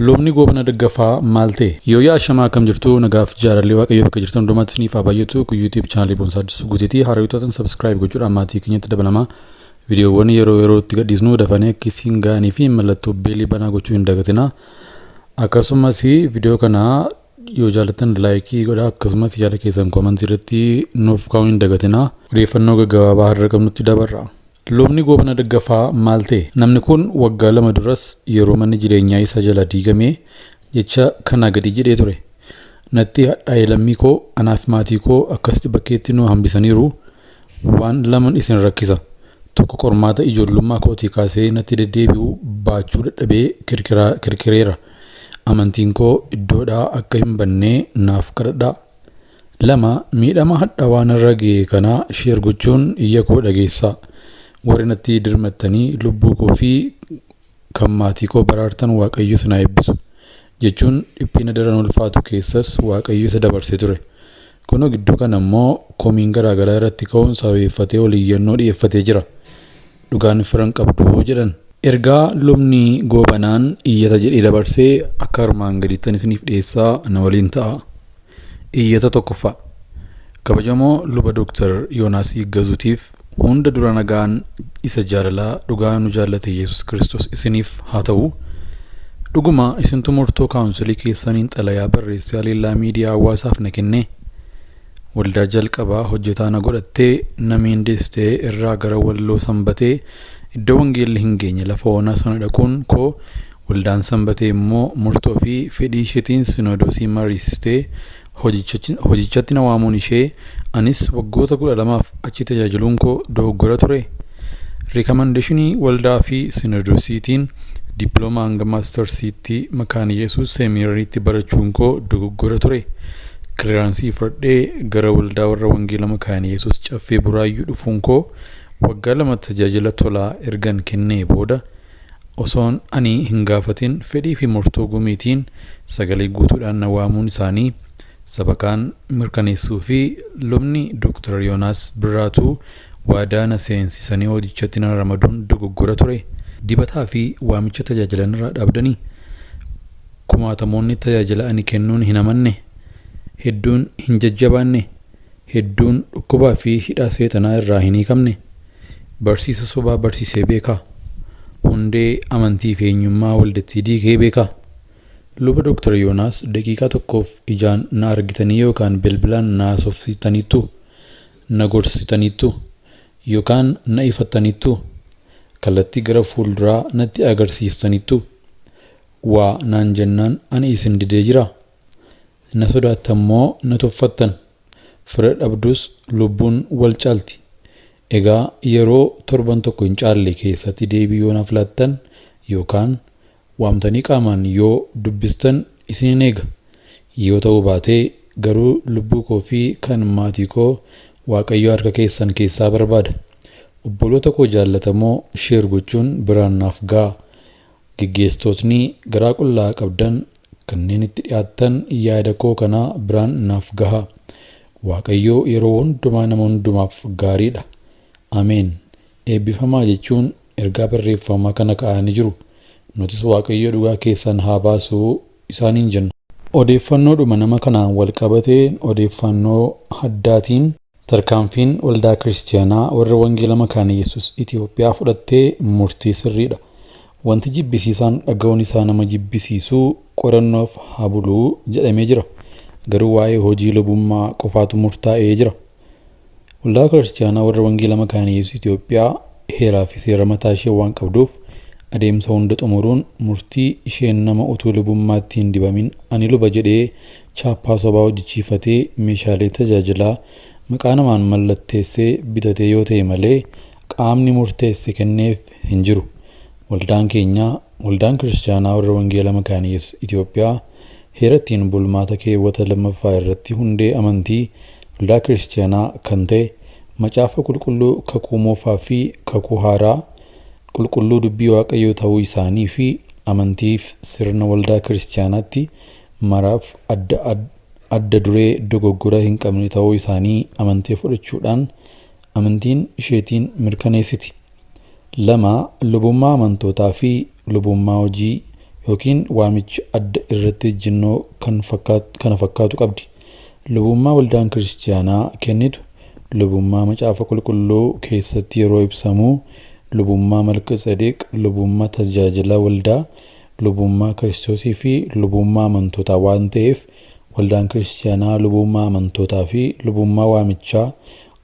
Lubni Goobana Daggafaa maal ta'e? Yooyyaa ashamaa, akkam jirtu? Nagaaf jaalallee Waaqayyoo bakka jirtan hundumaatti isiniif haa baay'atu. Kun YouTube chaanalii Boonsaa Addisuu Guuteetii. Haaraa yoo taatan subscribe gochuudhaan maatii keenyatti dabalamaa. Viidiyoowwan yeroo yerootti gadhiisnu dafanii akka isin ga'anii fi mallattoo beelii banaa gochuu hin dagatinaa. Akkasumas viidiyoo kana yoo jaallattan like godhaa, akkasumas yaada keessan comment irratti nuuf kaa'uu hin dagatinaa. Odeeffannoo gaggabaabaa har'a qabnutti dabarra. Lubni Goobana Daggafaa maal ta'e? Namni kun waggaa 2 duras yeroo manni jireenyaa isaa jala diigame jecha kanaa gadi jedhee ture. "Natti hadhaa'e lammii koo, anaaf maatii koo akkasitti bakkeetti nu hambisaniiru. Waan laman isin rakkisa. Tokko, qormaata ijoollummaa kootii kaasee natti deddeebi'u baachuu dadhabee kirkireera. Amantiin koo iddoodhaa akka hin bannee naaf kadhadhaa. Lama, miidhama hadhaawaa narra ga'e kana share gochuun iyya koo dhageessaa. Warri natti dirmattanii lubbuu koo fi kan maatii koo baraartan Waaqayyo isin haa eebbisu" jechuun dhiphina daran ulfaatu keessas Waaqayyo isa dabarsee ture. Kunoo gidduu kana immoo komiin garaagaraa irratti ka'uun sababeeffatee ol iyyannoo dhiyeeffatee jira. Dhugaan firan qabdu jedhan. Ergaa lubni Goobanaan iyyata jedhee dabarsee akka armaan gadiittan isiniif dhiyeessaa, na waliin ta'a. Iyyata tokkoffaa. Kabajamoo luba Dooktar Yoonaas Yiggazuutiif, hunda dura nagaan isa jaalalaa dhugaa nu jaallate Yesuus Kiristoos isiniif haa ta'u. Dhuguma isintu murtoo kaawunsilii keessaniin xalayaa barreessee haleellaa miidiyaa hawaasaaf na kenne. Waldaa jalqabaa hojjetaa na godhattee na miindeessitee irraa gara Walloo Sanbatee, iddoo wangeelli hin geenye, lafa onaa sana dhaquun koo, waldaan Sanbatee immoo murtoo fi fedhii isheetiin sinodoosii mariisistee hojichatti na waamuun ishee, anis waggoota 12f achi tajaajiluun koo dogoggora ture? Recommendation waldaa fi sinodoosiitiin dippiloomaa hanga maastarsiitti Makaana Yesuus seeminariitti barachuun koo dogoggora ture? Clearance fudhadhee gara waldaa warra Wangeela Makaana Yesuus Caffee Buraayyuu dhufuun koo, waggaa 2 tajaajila tolaa ergan kennee booda, osoon ani hin gaafatin fedhii fi murtoo gumiitiin sagalee guutuudhaan na waamuun isaanii, sabakaan mirkaneessuu fi lubni Dooktar Yoonaas Birraatuu waadaa na seensisanii hojichatti na ramaduun dogoggora ture? Dibataa fi waamicha tajaajilan irraa dhaabdanii? Kumaatamoonni tajaajila ani kennuun hin amanne? Hedduun hin jajjabaanne? Hedduun dhukkubaa fi hidhaa seexanaa irraa hin hiikamne? Barsiisa sobaa barsiisee beekaa? Hundee amantii fi eenyummaa waldattii diigee beekaa? Luba Dooktar Yoonaas, daqiiqaa tokkoof ijaan na argitanii yookaan bilbilaan na haasofsiistaniittu? Na gorsitaniittu? Yookaan na ifattaniittu? Kallattii gara fuulduraa natti agarsiistaniittu? Waa naan jennaan ani isin didee jiraa? Na sodaattan moo na tuffattan? Fira dhabdus lubbuun wal caalti. Egaa yeroo torban tokko hin caalle keessatti deebii yoo naaf laattan yookaan waamtanii qaamaan yoo dubbistan isinin eega. Yoo ta'uu baatee garuu lubbuu koo fi kan maatii koo Waaqayyo harka keessan keessaa barbaada. Obboloota koo jaallatamoo, share gochuun biraan naaf ga'a. Geggeessitootni garaa qullaa qabdan kanneen itti dhiyaattan yaada koo kana biraan naaf gahaa. Waaqayyo yeroo hundumaa nama hundumaaf gaariidha. Ameen. Eebbifamaa jechuun ergaa barreeffamaa kana kaa'anii jiru. Nutis Waaqayyo dhugaa keessan haa baasuu isaaniin jenna. Odeeffannoodhuma nama kanaan wal qabateen, odeeffannoo addaatiin, tarkaanfiin Waldaa Kiristiyaanaa Warra Wangeela Makaana Yesuus Itiyoophiyaa fudhatte murtii sirriidha. Wanti jibbisiisaan dhaga'uun isaa nama jibbisiisu qorannoof haa bulu jedhamee jira. Garuu waa'ee hojii lubummaa qofaatu murtaa'ee jira. Waldaa Kiristiyaanaa Warra Wangeela Makaana Yesuus Itiyoophiyaa heeraa fi seera mataa ishee waan qabduuf, adeemsa hunda xumuruun murtii isheen nama utuu lubummaatti hin dibamin ani luba jedhee chaappaa sobaa hojjechiifatee meeshaalee tajaajilaa maqaa namaan mallatteessee bitatee yoo ta'e malee qaamni murteesse kenneef hin jiru. Waldaan keenya, Waldaan Kiristiyaanaa Warra Wangeela Makaana Yesuus Itiyoophiyaa, heera ittiin bulmaata keewwata 2ffaa irratti hundee amantii Waldaa Kiristiyaanaa kan ta'e Macaafa Qulqulluu Kakuu Moofaa fi Kakuu Haaraa qulqulluu dubbii Waaqayyoo ta'uu isaanii fi amantiif sirna Waldaa Kiristiyaanaatti maraaf adda adda duree dogoggora hin qabne ta'uu isaanii amantee fudhachuudhaan amantiin isheetiin mirkaneessiti. 2, Lubummaa amantootaa fi lubummaa hojii yookiin waamicha adda irratti ejjennoo kana fakkaatu qabdi. Lubummaa waldaan kiristiyaanaa kennitu lubummaa macaafa qulqulluu keessatti yeroo ibsamu lubummaa Malka-Tsedeq, lubummaa tajaajila waldaa, lubummaa Kiristoosii fi lubummaa amantootaa waan ta'eef waldaan kiristiyaanaa lubummaa amantootaa fi lubummaa waamichaa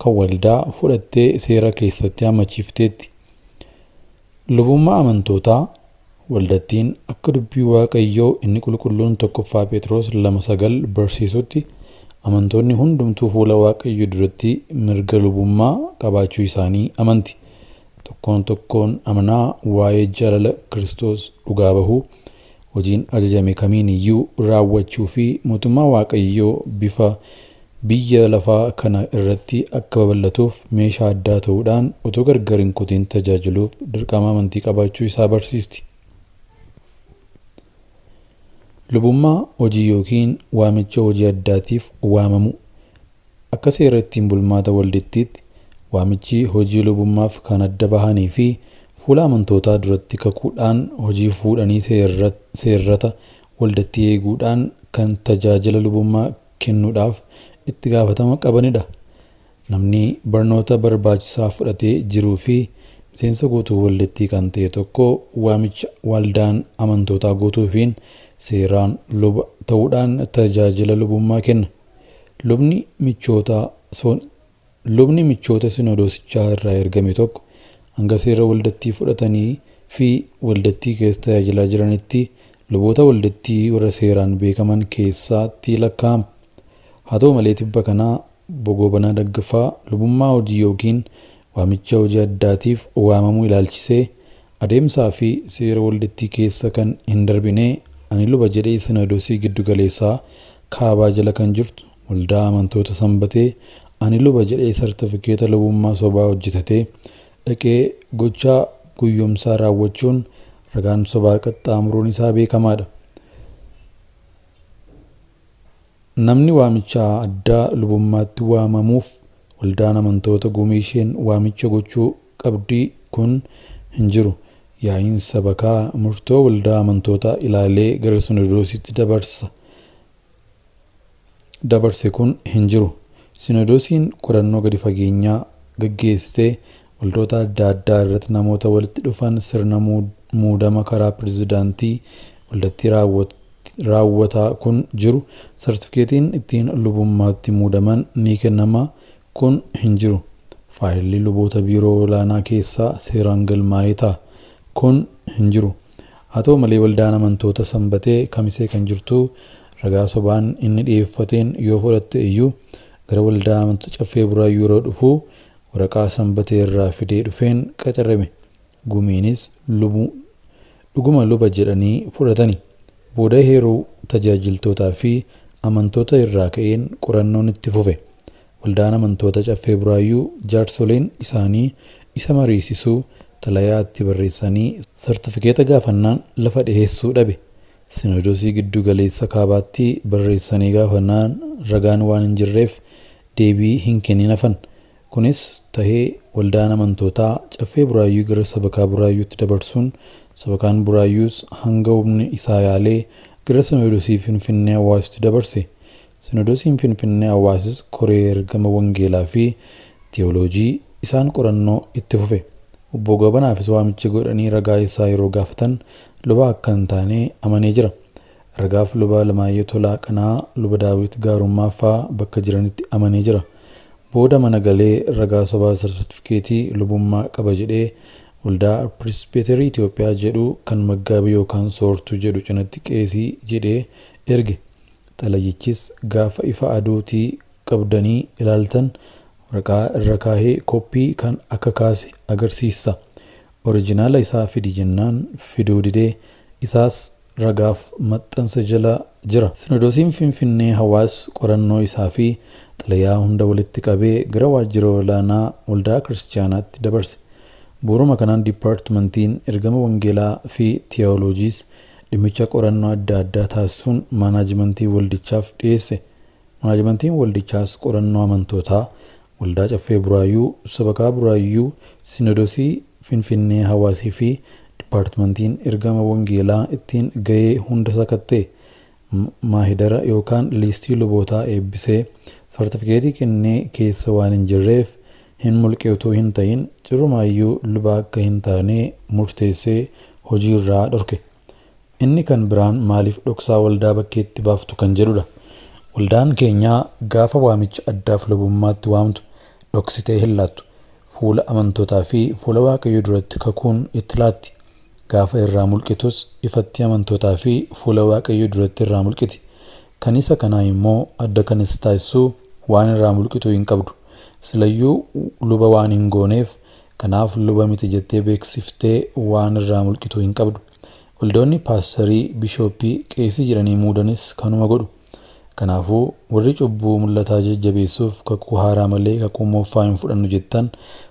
kan waldaa fudhattee seera keessatti hammachiifteetti. Lubummaa amantootaa waldattiin akka dubbii Waaqayyoo inni qulqulluun tokkoffaa Phexros 2:9 barsiisutti amantoonni hundumtuu fuula Waaqayyoo duratti mirga lubummaa qabaachuu isaanii amanti. Tokkoon tokkoon amanaa waa'ee jaalala Kiristoos dhugaa bahuu, hojiin ajajame kamiin iyyuu raawwachuu fi mootummaa Waaqayyoo bifa biyya lafaa kana irratti akka babal'atuuf meeshaa addaa ta'uudhaan utuu gargar hin kutin tajaajiluuf dirqama amantii qabaachuu isaa barsiisti. Lubummaa hojii yookiin waamicha hojii addaatiif waamamu. Akka seera ittiin bulmaata waldittiitti waamichi hojii lubummaaf kan adda bahanii fi fuula amantootaa duratti kakuudhaan hojii fuudhanii seerrata waldattii eeguudhaan kan tajaajila lubummaa kennuudhaaf itti gaafatama qabanidha. Namni barnoota barbaachisaa fudhatee jiruu fi miseensa guutuu waldattii kan ta'e tokko waamicha waldaan amantootaa guutuufiin seeraan luba ta'uudhaan tajaajila lubummaa kenna. Lubni michoota sinodoosichaa irraa ergame tokko hanga seera waldattii fudhatanii fi waldattii keessa tajaajilaa jiranitti luboota waldattii warra seeraan beekaman keessatti lakkaa'ama. Haa ta'u malee tibba kanaa Obbo Gobanaa Daggafaa lubummaa hojii yookiin waamicha hojii addaatiif waamamuu ilaalchisee adeemsaa fi seera waldattii keessa kan hin darbine ani luba jedhee sinodoosii giddu galeessaa kaabaa jala kan jirtu waldaa amantoota sanbatee ani luba jedhee sartifikeeta lubummaa sobaa hojjetatee dhaqee gochaa guyyoomsaa raawwachuun ragaan sobaa qaxxaamuruun isaa beekamaadha. Namni waamicha addaa lubummaatti waamamuuf waldaan amantoota gumii isheen waamicha gochuu qabdi kun hin jiru. Yaa'iin sabakaa murtoo waldaa amantootaa ilaalee gara sinodoosiitti dabarse kun hin jiru. Sinodoosiin qorannoo gadi fageenyaa gaggeessitee waldoota adda addaa irratti namoota walitti dhufan sirna muudama karaa pirezidaantii waldattii raawwataa kun jiru sartifikeetiin ittiin lubummaatti muudaman ni kennama kun hin jiru. Faayilli luboota biiroo olaanaa keessaa seeraan galmaa'ee ta'a kun hin jiru. Haa ta'u malee waldaan amantoota sanbatee kamisee kan jirtu ragaa sobaan inni dhiyeeffateen yoo fudhatte iyyuu gara waldaa amantoota caffee buraayyuu yeroo dhufu waraqaa sanbatee irraa fidee dhufeen qacarame. Gumiinis dhuguma luba jedhanii fudhatani. Booda heeruu tajaajiltootaa fi amantoota irraa ka'een qorannoon itti fufe. Waldaan amantoota caffee buraayyuu jaarsoleen isaanii isa mariisisuu xalayaa itti barreessanii sartifikeeta gaafannaan lafa dhiheessuu dhabe. Sinodoosii giddu galeessa kaabaatti barreessanii gaafannaan ragaan waan hin jirreef deebii hin kennin hafan. Kunis tahee waldaan amantootaa caffee buraayyuu gara sabakaa buraayyuutti dabarsuun sabakaan buraayyuus hanga humni isaa yaalee gara sinodoosii Finfinnee Hawaasitti dabarse. Sinodoosiin Finfinnee Hawaasis koree ergama wangeelaa fi tiyooloojii isaan qorannoo itti fufe. Obbo Gobanaafis waamicha godhanii ragaa isaa yeroo gaafatan luba akka hin taane amanee jira. Ragaaf luba Alamaayyoo Tolaa Qanaa, luba Daawit Gaarummaa fa'aa bakka jiranitti amanee jira. Booda mana galee ragaa sobaa sartifikeetii lubummaa qaba jedhee waldaa Pirisbeeterii Itoophiyaa jedhu kan maggaabii yookaan soortuu jedhu cinatti qeesii jedhee erge. Xalayichis gaafa ifa aduutii qabdanii ilaaltan waraqaa irra kaahee koppii kan akka kaase agarsiisa. Orijinaala isaa fidi jennaan fiduu didee isaas ragaaf maxxansa jala jira. Sinodoosiin Finfinnee Hawaas qorannoo isaa fi xalayaa hunda walitti qabee gara waajjira olaanaa waldaa kiristiyaanaatti dabarse. Bu'uuruma kanaan diippaartimentiin ergama wangeelaa fi tiyooloojiis dhimmicha qorannoo adda addaa taasisuun maanaajimentii waldichaaf dhiyeesse. Maanaajimentiin waldichaas qorannoo amantootaa waldaa caffee buraayyuu, sabakaa buraayyuu, sinodoosii Finfinnee Hawaasii fi Dipaartimentiin ergama wangeelaa ittiin ga'ee hunda sakatta'e maahidara yookaan liistii lubootaa eebbisee sartifikeetii kennee keessa waan hin jirreef hin mulqe utuu hin ta'in cirumaayyuu luba akka hin taane murteessee hojiirraa dhorke. Inni kan biraan maaliif dhoksaa waldaa bakkeetti baaftu kan jedhudha. Waldaan keenyaa gaafa waamicha addaaf lubummaatti waamtu dhoksitee hin laattu. Fuula amantootaa fi fuula Waaqayyoo duratti kakuun itti laatti. Gaafa irraa mulqitus ifatti amantootaa fi fuula Waaqayyoo duratti irraa mulqiti. Kan isa kanaa immoo adda kan isa taasisu waan irraa mulqitu hin qabdu. Silayyuu luba waan hin gooneef kanaaf luba miti jettee beeksiftee waan irraa mulqitu hin qabdu. Waldoonni paasterii, bishooppii, qeesii jedhanii muudanis kanuma godhu. Kanaafuu warri cubbuu mul'ataa jajjabeessuuf kakuu haaraa malee kakuu moofaa hin fudhannu jettan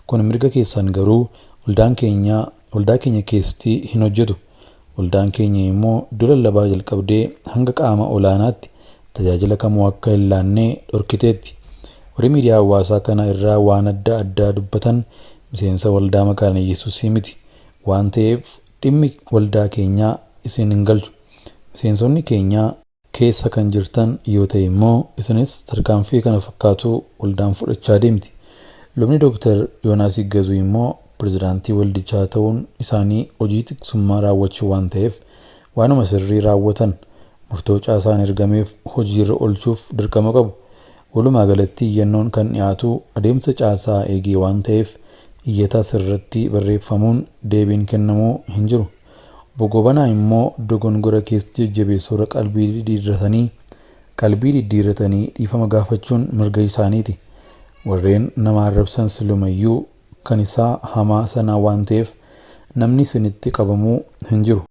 kun mirga keessan, garuu waldaan keenya waldaa keenya keessatti hin hojjetu. Waldaan keenya immoo iddoo lallabaa jalqabdee hanga qaama olaanaatti tajaajila kamuu akka hin laanne dhorkiteetti. Warri miidiyaa hawaasaa kana irraa waan adda addaa dubbatan miseensa waldaa Makaana Yesuusii miti waan ta'eef dhimmi waldaa keenyaa isin hin galchu. Miseensonni keenya keessa kan jirtan yoo ta'e immoo isinis tarkaanfii kana fakkaatu waldaan fudhachaa deemti. Lubni Dooktar Yoonaas Iggazuu immoo pirezidaantii waldichaa ta'uun isaanii hojii tiksummaa raawwachuu waan ta'eef waanuma sirrii raawwatan, murtoo caasaan ergameef hojiirra oolchuuf dirqama qabu. Walumaa galatti iyyannoon kan dhiyaatu adeemsa caasaa eegee waan ta'eef iyyata sirratti barreeffamuun deebiin kennamuu hin jiru. Bogobanaa immoo dogongora keessa jajjabeessuurra qalbii diddiirratanii dhiifama gaafachuun mirga isaaniiti. Warreen nama arrabsan silumayyuu kan isaa hamaa sanaa waan ta'eef namni isinitti qabamuu hin jiru.